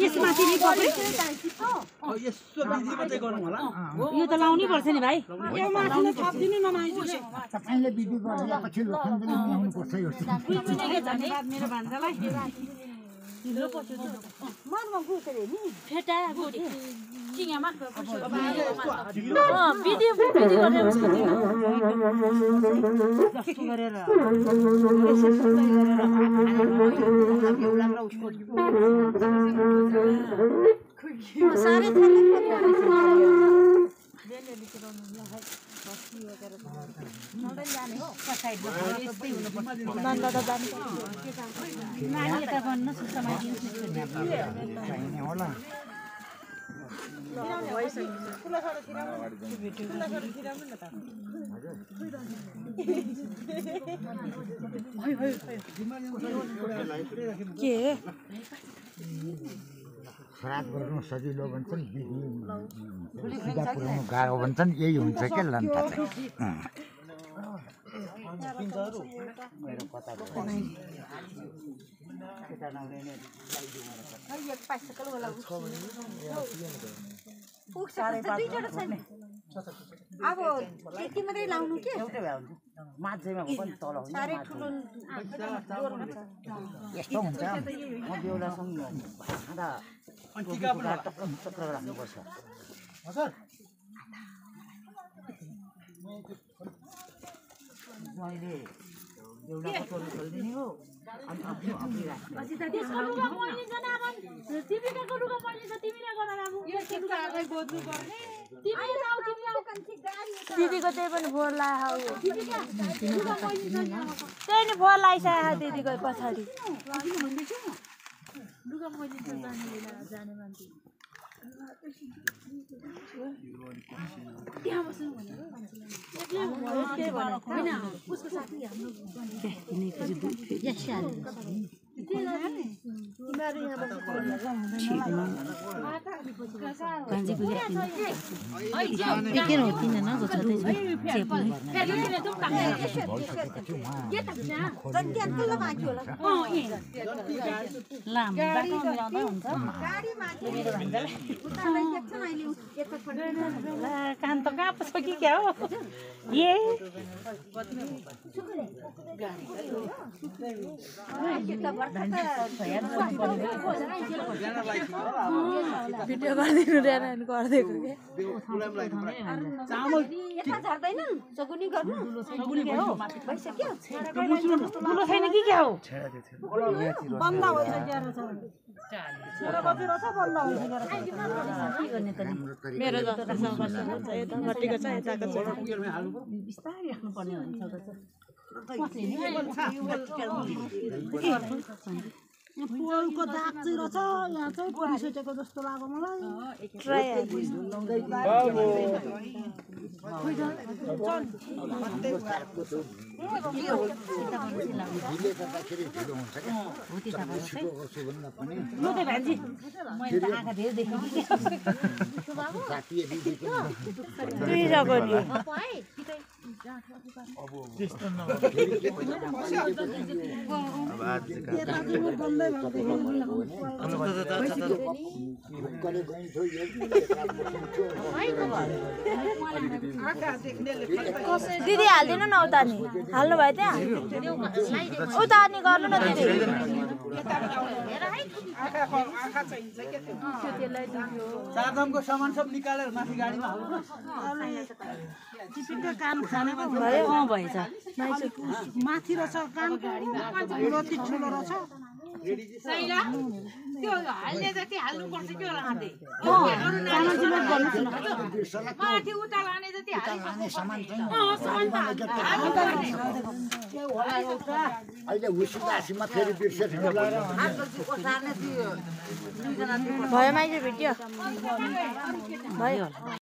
यसमाथि नि पक्रे यसो बिजी मात्रै गर्नु होला यो त लाउनै पर्छ नि भाइ यो माथि नै थप्दिनु नमाइजो तपाईले बिबी गरेपछि लखनले ल्याउनु पर्छ यो मेरो भान्जालाई मनमा गुसेरे नि फेटा गुटे चिङामा भिडियो गरेर जस्तो गरेर सारे थाले के श्राद्ध गर्नु सजिलो भन्छन् बिदा पुर्याउनु गाह्रो भन्छन् यही हुन्छ क्या लन्ता अब यति मात्रै लाउनु के साह्रै ठुलो यस्तो हुन्छ म बेहुलासँग चक्र राख्नुपर्छ मैले बेहुलाको टोली खोलिदिने हो अनि आफ्नो आफै राख्ने दिदीको चाहिँ पनि फोहोर लाग्यो त्यही नि फोहोर लगाइसकेको दिदीको पछाडि कान त कहाँ पो छ कि क्या हो ए भिडियो गरिदिनु गरिदिएको यता झर्दैन सगुनी गर्नु भइसक्यो ठुलो छैन कि क्या हो बन्द भइसक्यो मेरो घटीको छ यताको बिस्तारै राख्नुपर्ने पोलको दाग चाहिँ रहेछ यहाँ चाहिँ परिसकेको जस्तो लाग्यो मलाई दिदी हाल्दिनु न उता नि हाल्नु भयो त्यहाँ उता नि गर्नु न दिदी चारधामको सामान सब निकालेर माथि गाडीमा हाल्नुहोस् कान खाने भयो भएछ माथि रहेछ कान रति ठुलो रहेछ त्यो हाल्ने जति हाल्नुपर्छ के होला हाल्दै माथि उता लाने जति अहिले हुसीदासीमा फेरि बिर्सेछ भयो माइजो भिडियो भयो